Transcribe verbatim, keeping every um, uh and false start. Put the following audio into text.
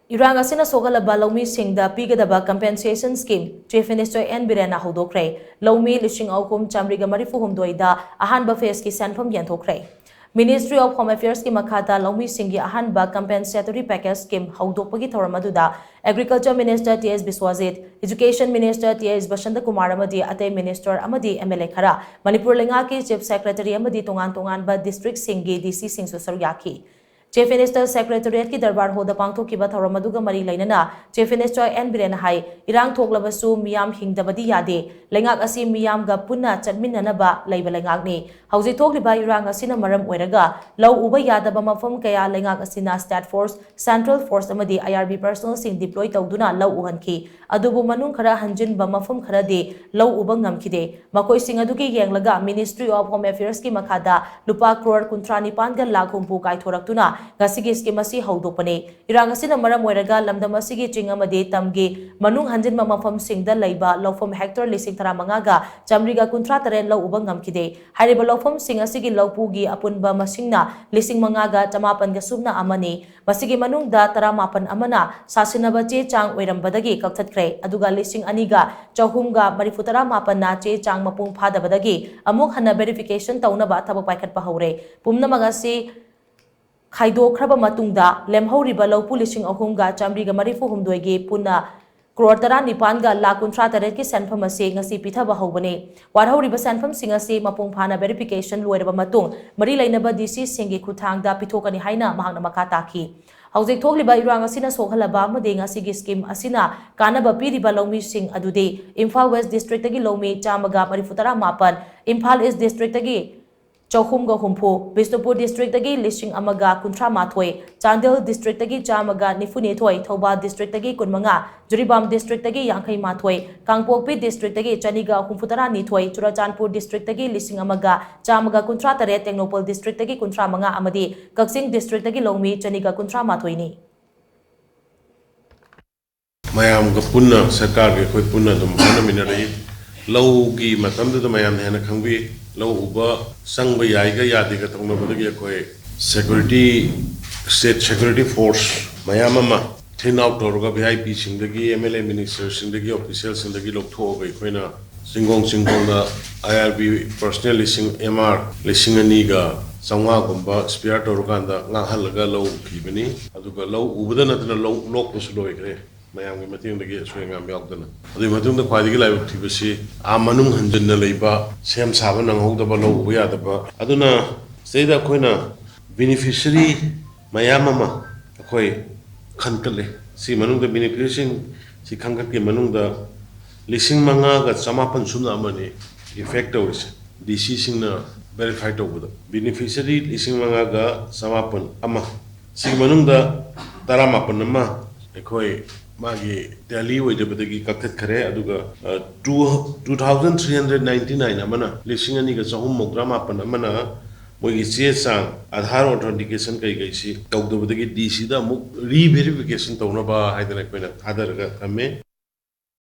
ꯏꯔꯥꯡ ꯑꯁꯤꯅ ꯁꯣꯛꯍꯜꯂꯕ ꯂꯧꯃꯤꯁꯤꯡꯗ ꯄꯤꯒꯗꯕ compensation scheme Chief Minister N ꯕꯤꯔꯦꯟꯅ ꯍꯧꯗꯣꯛꯈ꯭ꯔꯦ꯫ ꯂꯧꯃꯤ ꯂꯤꯁꯤꯡ ꯑꯍꯨꯝ ꯆꯥꯃꯔꯤꯒ ꯃꯔꯤꯐꯨ ꯍꯨꯝꯗꯣꯏꯗ ꯑꯍꯥꯟꯕ phaseꯀꯤ ꯁꯦꯟꯐꯝ ꯌꯦꯟꯊꯣꯛꯈ꯭ꯔꯦ꯫ Ministry of Home Affairsꯀꯤ ꯃꯈꯥꯗ ꯂꯧꯃꯤꯁꯤꯡꯒꯤ ꯑꯍꯥꯟꯕ compensatory package scheme ꯍꯧꯗꯣꯛꯄꯒꯤ ꯊꯧꯔꯝ ꯑꯗꯨꯗ Agriculture Minister ꯇꯤ ꯑꯦꯁ ꯕꯤꯁ꯭ꯋꯥꯖꯤꯠ, Education Minister ꯇꯤ ꯑꯦꯁ ꯕꯁꯟꯇ ꯀꯨꯃꯥꯔ ꯑꯃꯗꯤ ꯑꯇꯩ minister ꯑꯃꯗꯤ M L A ꯈꯔ, ꯃꯅꯤꯄꯨꯔ ꯂꯩꯉꯥꯛꯀꯤ Chief Secretary ꯑꯃꯗꯤ ꯇꯣꯉꯥꯟ ꯇꯣꯉꯥꯟꯕ districtꯁꯤꯡꯒꯤ D Cꯁꯤꯡꯁꯨ ꯁꯔꯨꯛ ꯌꯥꯈꯤ꯫ Chief Minister Secretariatꯀꯤ ꯗꯔꯕꯥꯔ ꯍꯣꯜꯗ ꯄꯥꯡꯊꯣꯛꯈꯤꯕ ꯊꯧꯔꯝ ꯑꯗꯨꯒ ꯃꯔꯤ ꯂꯩꯅꯅ Chief Minister N ꯕꯤꯔꯦꯟꯅ ꯍꯥꯏ, ꯏꯔꯥꯡ ꯊꯣꯛꯂꯕꯁꯨ ꯃꯤꯌꯥꯝ ꯍꯤꯡꯗꯕꯗꯤ ꯌꯥꯗꯦ꯫ ꯂꯩꯉꯥꯛ ꯑꯁꯤ ꯃꯤꯌꯥꯝꯒ ꯄꯨꯟꯅ ꯆꯠꯃꯤꯟꯅꯅꯕ ꯂꯩꯕ ꯂꯩꯉꯥꯛꯅꯤ꯫ ꯍꯧꯖꯤꯛ ꯊꯣꯛꯂꯤꯕ ꯏꯔꯥꯡ ꯑꯁꯤꯅ ꯃꯔꯝ ꯑꯣꯏꯔꯒ ꯂꯧ ꯎꯕ ꯌꯥꯗꯕ ꯃꯐꯝ ꯀꯌꯥ ꯂꯩꯉꯥꯛ ꯑꯁꯤꯅ state force, central force ꯑꯃꯗꯤ I R B personnelꯁꯤꯡ deploy ꯇꯧꯗꯨꯅ ꯂꯧ ꯎꯍꯟꯈꯤ꯫ ꯑꯗꯨꯕꯨ ꯃꯅꯨꯡ ꯈꯔ ꯍꯟꯖꯤꯟꯕ ꯃꯐꯝ ꯈꯔꯗꯤ ꯂꯧ ꯎꯕ ꯉꯝꯈꯤꯗꯦ꯫ ꯃꯈꯣꯏꯁꯤꯡ ꯑꯗꯨꯒꯤ ꯌꯦꯡꯂꯒ Ministry of Home Affairsꯀꯤ ꯃꯈꯥꯗ ꯂꯨꯄꯥ ꯀ꯭ꯔꯣꯔ ꯀꯨꯟꯊ꯭ꯔꯥ ꯅꯤꯄꯥꯟꯒ ꯂꯥꯈ ꯍꯨꯝꯐꯨ ꯀꯥꯏꯊꯣꯔꯛꯇꯨꯅ ꯉꯁꯤꯒꯤ scheme ꯑꯁꯤ ꯍꯧꯗꯣꯛꯄꯅꯤ꯫ ꯏꯔꯥꯡ ꯑꯁꯤꯅ ꯃꯔꯝ ꯑꯣꯏꯔꯒ ꯂꯝꯗꯝ ꯑꯁꯤꯒꯤ ꯆꯤꯡ ꯑꯃꯗꯤ ꯇꯝꯒꯤ ꯃꯅꯨꯡ ꯍꯟꯖꯤꯟꯕ ꯃꯐꯝꯁꯤꯡꯗ ꯂꯩꯕ ꯂꯧꯐꯝ hectare ꯂꯤꯁꯤꯡ ꯇꯔꯥꯃꯉꯥꯒ ꯆꯥꯃꯔꯤꯒ ꯀꯨꯟꯊ꯭ꯔꯥ ꯇꯔꯦꯠ ꯂꯧ ꯎꯕ ꯉꯝꯈꯤꯗꯦ꯫ ꯍꯥꯏꯔꯤꯕ ꯂꯧꯐꯝꯁꯤꯡ ꯑꯁꯤꯒꯤ ꯂꯧꯄꯨꯒꯤ ꯑꯄꯨꯟꯕ ꯃꯁꯤꯡꯅ ꯂꯤꯁꯤꯡ ꯃꯉꯥꯒ ꯆꯃꯥꯄꯟꯒ ꯁꯨꯞꯅ ꯑꯃꯅꯤ꯫ ꯃꯁꯤꯒꯤ ꯃꯅꯨꯡꯗ ꯇꯔꯥꯃꯥꯄꯟ ꯑꯃꯅ ꯁꯥꯁꯤꯟꯅꯕ ꯆꯦ ꯆꯥꯡ ꯑꯣꯏꯔꯝꯕꯗꯒꯤ ꯀꯛꯊꯠꯈ꯭ꯔꯦ, ꯑꯗꯨꯒ ꯂꯤꯁꯤꯡ ꯑꯅꯤꯒ ꯆꯍꯨꯝꯒ ꯃꯔꯤꯐꯨ ꯇꯔꯥꯃꯥꯄꯟꯅ ꯆꯦ ꯆꯥꯡ ꯃꯄꯨꯡ ꯐꯥꯗꯕꯗꯒꯤ ꯑꯃꯨꯛ ꯍꯟꯅ verification ꯇꯧꯅꯕ ꯊꯕꯛ ꯄꯥꯏꯈꯠꯄ ꯍꯧꯔꯦ꯫ ꯄꯨꯝꯅꯃꯛ ꯑꯁꯤ ꯈꯥꯏꯗꯣꯛꯈ꯭ꯔꯕ ꯃꯇꯨꯡꯗ ꯂꯦꯝꯍꯧꯔꯤꯕ ꯂꯧꯄꯨ ꯂꯤꯁꯤꯡ ꯑꯍꯨꯝꯒ ꯆꯥꯃꯔꯤꯒ ꯃꯔꯤꯐꯨ ꯍꯨꯝꯗꯣꯏꯒꯤ ꯄꯨꯟꯅ ꯀ꯭ꯔꯣꯔ ꯇꯔꯥꯅꯤꯄꯥꯟꯒ ꯂꯥꯈ ꯀꯨꯟꯊ꯭ꯔꯥ ꯇꯔꯦꯠꯀꯤ ꯁꯦꯟꯐꯝ ꯑꯁꯤ ꯉꯁꯤ ꯄꯤꯊꯕ ꯍꯧꯕꯅꯤ꯫ ꯋꯥꯠꯍꯧꯔꯤꯕ ꯁꯦꯟꯐꯝꯁꯤꯡ ꯑꯁꯤ ꯃꯄꯨꯡ ꯐꯥꯅ verification ꯂꯣꯏꯔꯕ ꯃꯇꯨꯡ ꯃꯔꯤ ꯂꯩꯅꯕ D Cꯁꯤꯡꯒꯤ ꯈꯨꯠꯊꯥꯡꯗ ꯄꯤꯊꯣꯛꯀꯅꯤ ꯍꯥꯏꯅ ꯃꯍꯥꯛꯅ ꯃꯈꯥ ꯇꯥꯈꯤ꯫ ꯍꯧꯖꯤꯛ ꯊꯣꯛꯂꯤꯕ ꯏꯔꯥꯡ ꯑꯁꯤꯅ ꯁꯣꯛꯍꯜꯂꯕ ꯑꯃꯗꯤ ꯉꯁꯤꯒꯤ scheme ꯑꯁꯤꯅ ꯀꯥꯟꯅꯕ ꯄꯤꯔꯤꯕ ꯂꯧꯃꯤꯁꯤꯡ ꯑꯗꯨꯗꯤ ꯏꯝꯐꯥꯜ West districtꯇꯒꯤ ꯂꯧꯃꯤ ꯆꯥꯝꯃꯒ ꯃꯔꯤꯐꯨ ꯇꯔꯥ ꯃꯥꯄꯟ, ꯏꯝꯐꯥꯜ East districtꯇꯒꯤ ꯆꯍꯨꯝꯒ ꯍꯨꯝꯐꯨ, ꯕꯤꯁꯅꯨꯄꯨꯔ districtꯇꯒꯤ ꯂꯤꯁꯤꯡ ꯑꯃꯒ ꯀꯨꯟꯊ꯭ꯔꯥ ꯃꯥꯊꯣꯏ, ꯆꯥꯟꯗꯦꯜ districtꯇꯒꯤ ꯆꯥꯝꯃꯒ ꯅꯤꯐꯨ ꯅꯤꯊꯣꯏ, ꯊꯧꯕꯥꯜ districtꯇꯒꯤ ꯀꯨꯟꯃꯉꯥ, ꯖꯤꯔꯤꯕꯥꯝ districtꯇꯒꯤ ꯌꯥꯡꯈꯩ ꯃꯥꯊꯣꯏ, ꯀꯥꯡꯄꯣꯛꯄꯤ districtꯇꯒꯤ ꯆꯅꯤꯒ ꯍꯨꯝꯐꯨ ꯇꯔꯥ ꯅꯤꯊꯣꯏ, ꯆꯨꯔꯆꯥꯟꯄꯨꯔ districtꯇꯒꯤ ꯂꯤꯁꯤꯡ ꯑꯃꯒ ꯆꯥꯝꯃꯒ ꯀꯨꯟꯊ꯭ꯔꯥ ꯇꯔꯦꯠ, ꯇꯦꯡꯅꯧꯄꯜ districtꯇꯒꯤ ꯀꯨꯟꯊ꯭ꯔꯥ ꯃꯉꯥ ꯑꯃꯗꯤ ꯀꯛꯆꯤꯡ districtꯇꯒꯤ ꯂꯧꯃꯤ ꯆꯅꯤꯒ ꯀꯨꯟꯊ꯭ꯔꯥ ꯃꯥꯊꯣꯏꯅꯤ꯫ ꯃꯌꯥꯝꯒ ꯄꯨꯟꯅ ꯁꯔꯀꯥꯔꯒ ꯑꯩꯈꯣꯏ ꯄꯨꯟꯅ ꯑꯗꯨꯝ ꯍꯣꯠꯅꯃꯤꯟꯅꯔꯛꯏ꯫ ꯂꯧꯒꯤ ꯃꯇꯝꯗꯨꯗ ꯃꯌꯥꯝꯅ ꯍꯦꯟꯅ ꯈꯪꯕꯤ꯫ ꯂꯧ ꯎꯕ ꯆꯪꯕ ꯌꯥꯏꯒ ꯌꯥꯗꯦꯒ ꯇꯧꯅꯕꯗꯒꯤ ꯑꯩꯈꯣꯏ security, state security force ꯃꯌꯥꯝ ꯑꯃ Clean out ꯇꯧꯔꯒ V I P ꯁꯤꯡꯗꯒꯤ, M L A minister ꯁꯤꯡꯗꯒꯤ, official ꯁꯤꯡꯗꯒꯤ ꯂꯧꯊꯣꯛꯑꯒ ꯑꯩꯈꯣꯏꯅ ꯆꯤꯡꯒꯣꯡ ꯆꯤꯡꯒꯣꯡꯗ I R B personnel ꯂꯤꯁꯤꯡ, M R ꯂꯤꯁꯤꯡ ꯑꯅꯤꯒ ꯆꯥꯝꯃꯉꯥꯒꯨꯝꯕ spare ꯇꯧꯔꯀꯥꯟꯗ ꯉꯥꯛꯍꯜꯂꯒ ꯂꯧ ꯎꯈꯤꯕꯅꯤ꯫ ꯑꯗꯨꯒ ꯂꯧ ꯎꯕꯗ ꯅꯠꯇꯅ ꯂꯧ ꯂꯣꯛꯄꯁꯨ ꯂꯣꯏꯈ꯭ꯔꯦ, ꯃꯌꯥꯝꯒꯤ ꯃꯇꯦꯡꯗꯒꯤ ꯑꯁꯣꯏ ꯑꯉꯥꯝ ꯌꯥꯎꯗꯅ꯫ ꯑꯗꯨꯒꯤ ꯃꯇꯨꯡꯗ ꯈ꯭ꯋꯥꯏꯗꯒꯤ ꯂꯥꯏꯕꯛ ꯊꯤꯕꯁꯤ ꯑꯥ ꯃꯅꯨꯡ ꯍꯟꯖꯤꯟꯅ ꯂꯩꯕ, ꯁꯦꯝ ꯁꯥꯕ ꯅꯪꯍꯧꯗꯕ, ꯂꯧ ꯎꯕ ꯌꯥꯗꯕ꯫ ꯑꯗꯨꯅ ꯁꯤꯗꯩꯗ ꯑꯩꯈꯣꯏꯅ beneficiary ꯃꯌꯥꯝ ꯑꯃ ꯑꯩꯈꯣꯏ ꯈꯟꯒꯠꯂꯦ꯫ ꯁꯤ ꯃꯅꯨꯡꯗ beneficiaryꯁꯤꯡ ꯁꯤ ꯈꯟꯒꯠꯀꯤ ꯃꯅꯨꯡꯗ ꯂꯤꯁꯤꯡ ꯃꯉꯥꯒ ꯆꯃꯥꯄꯟ ꯁꯨꯞꯅ ꯑꯃꯅꯤ effect ꯇꯧꯔꯤꯁꯦ꯫ D C ꯁꯤꯡꯅ verify ꯇꯧꯕꯗ beneficiary ꯂꯤꯁꯤꯡ ꯃꯉꯥꯒ ꯆꯃꯥꯄꯟ ꯑꯃ, ꯁꯤꯒꯤ ꯃꯅꯨꯡꯗ ꯇꯔꯥꯃꯥꯄꯟ ꯑꯃ ꯑꯩꯈꯣꯏ ꯃꯥꯒꯤ tally ꯑꯣꯏꯗꯕꯗꯒꯤ ꯀꯛꯊꯠꯈꯔꯦ꯫ ꯑꯗꯨꯒ, ꯑ, two, two thousand three hundred ninety nine ꯑꯃꯅ, ꯂꯤꯁꯤꯡ ꯑꯅꯤꯒ ꯆꯍꯨꯝ ꯃꯧꯗ꯭ꯔꯥ ꯃꯥꯄꯟ ꯑꯃꯅ ꯃꯣꯏꯒꯤ ꯆꯦ ꯆꯥꯡ, Aadhaar authentication ꯀꯩꯀꯩꯁꯤ ꯇꯧꯗꯕꯗꯒꯤ D C ꯗ ꯑꯃꯨꯛ re-verification ꯇꯧꯅꯕ ꯍꯥꯏꯗꯅ ꯑꯩꯈꯣꯏꯅ ꯊꯥꯗꯔꯒ ꯊꯝꯃꯦ꯫